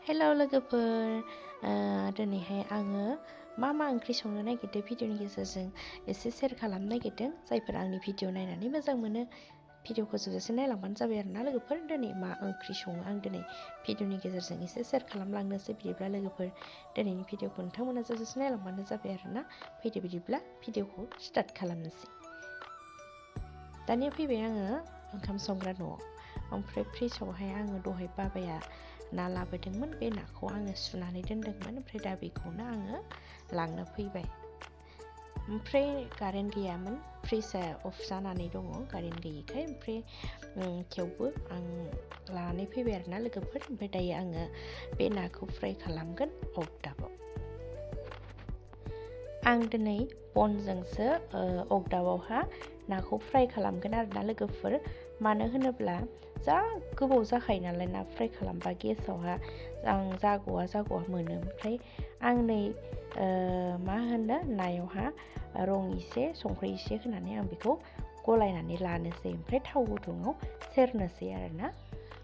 hello लोगोफोर दिनैहाय आङो मा ओंख्रि संनो नागिरदों भिडिअनि गेजेरजों एसे शेयार खालामनो नागिरदों जायफोर आंनि भिडिअ नायनानै मोजां मोनो भिडिअखौ जोबजासे नायलांबानो जाबाय आरोना लोगोफोर दिनै मा ओंख्रि सङो आं दिनै भिडिअनि गेजेरजों एसे शेयार खालामलांनोसै बिदिब्ला लोगोफोर दिनैनि भिडिअखौ नोंथांमोना जोबजासे नायलांबानो जाबाय आरोना फैदो बिदिब्ला भिडिअखौ स्टार्ट खालामनोसै दानिया फैबाय आङो ओंखाम संग्रा न'आव ओमफ्राय फ्रिजआवहाय आङो दहाय बाबाया ना लाबोदोंमोन बे नाखौ आङो सुनानै दोनदोंमोन ओमफ्राय दा बेखौनो आङो लांनो फैबाय ओमफ्राय कारेन्ट गैयामोन फ्रिजआ अफ जानानै दङ कारेन्ट गैयैखाय ओमफ्राय थेवबो आं लानानै फैबाय आरोना लोगोफोर ओमफ्राय दायो आङो बे नाखौ फ्राय खालामगोन अगदाबाव आं दिनै बनजोंसो अगदाबावहा नाखौ फ्राय खालामगोन आरोना लोगोफोर मानो होनोब्ला जा गोबाव जाखायो नालाय ना फ्राय खालामबा गेसावहा आं जागौआ मोनो ओमफ्राय आं नै मा होनो नायावहा रं एसे संख्रि एसे होनानै आं बेखौ गलायनानै लानोसै ओमफ्राय थाव गुदुङाव सेरनोसै आरोना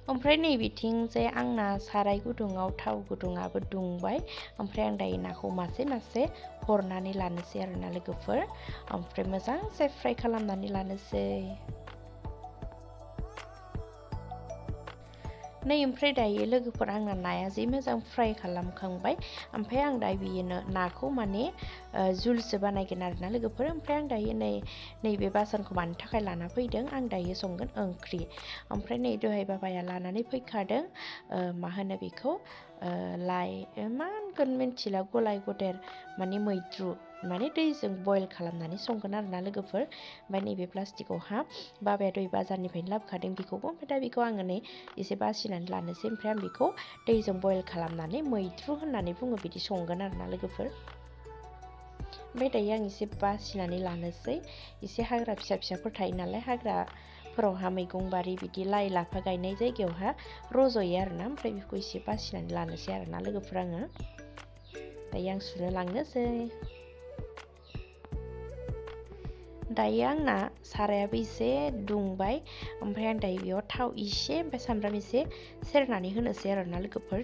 ओमफ्राय नैबेथिंजाय आंना साराय गुदुङाव थाव गुदुङाबो दुंबाय ओमफ्राय आं दायो नाखौ मासे हरनानै लानोसै आरोना लोगोफोर ओमफ्राय मोजांसे फ्राय खालामनानै लानोसै नै ओमफ्राय दायो लोगोफोर आंना नाया जि मोजां फ्राय खालामखांबाय ओमफ्राय आं दायो बियो नाखौ माने जुलसो बानायगोन आरोना लोगोफोर ओमफ्राय आं दायो नैबे बासनखौ मानो थाखाय लाना फैदों आं दायो संगोन ओंख्रि ओमफ्राय नै दहाय बाबाया लानानै फैखादों मा होनो बेखौ लाइ मा होनगोन मिन्थिला गलाय गदेर माने मैद्रु माने दैजों बयल खालामनानै संगोन आरोना लोगोफोर ओमफ्राय नैबे प्लास्टिकआवहा बाबाया दहाय बाजारनिफ्रायनो लाबोखादों बेखौबो ओमफ्राय दा बेखौ आङो नै एसे बासिनानै लानोसै ओमफ्राय आं बेखौ दैजों बयल खालामनानै मैद्रु होननानै बुङो बिदि संगोन आरोना लोगोफोर ओमफ्राय दायो आं एसे बासिनानै लानोसै एसे हाग्रा फिसाफोर थायो नालाय हाग्राफोरावहा मैगं बारि बिदि लाइ लाफा गायनाय जायगायावहा रज'यो आरोना ओमफ्राय बेखौ एसे बासिनानै लानोसै आरोना लोगोफोर आङो दायो आं सुनो लांनोसै दायो आंना सारायाबो एसे दुंबाय ओमफ्राय आं दायो बेयाव थाव एसे ओमफ्राय सामब्राम एसे सेरनानै होनोसै आरोना लोगोफोर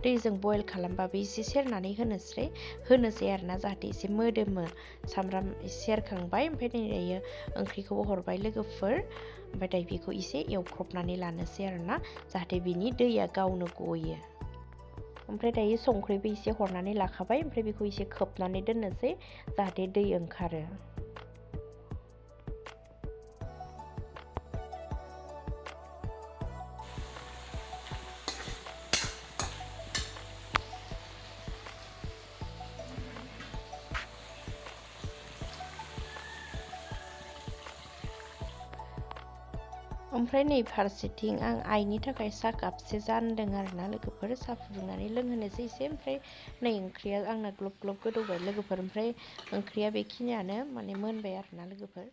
दैजों बयल खालामबाबो एसे सेरनानै होनोसै आरोना जाहाथे एसे मोदोमो सामब्राम सेरखांबाय ओमफ्राय दायो ओंख्रिखौबो हरबाय लोगोफोर ओमफ्राय दायो बेखौ एसे एवख्रबनानै लानोसै आरोना जाहाथे बिनि दैया गावनो गयो ओमफ्राय दायो संख्रिबो एसे हरनानै लाखाबाय ओमफ्राय बेखौ एसे खोबनानै दोननोसै जाहाथे दै ओंखारो ओमफ्राय नै फारसेथिं आं आइनि थाखाय साहा कापसे जानदों आरोना लोगोफोर साहा फुदुंनानै लोंहोनोसै एसे ओमफ्राय नै ओंख्रिया आंना ग्लब ग्लब गोदौबाय लोगोफोर ओमफ्राय ओंख्रिया बेखिनियानो माने मोनबाय आरोना लोगोफोर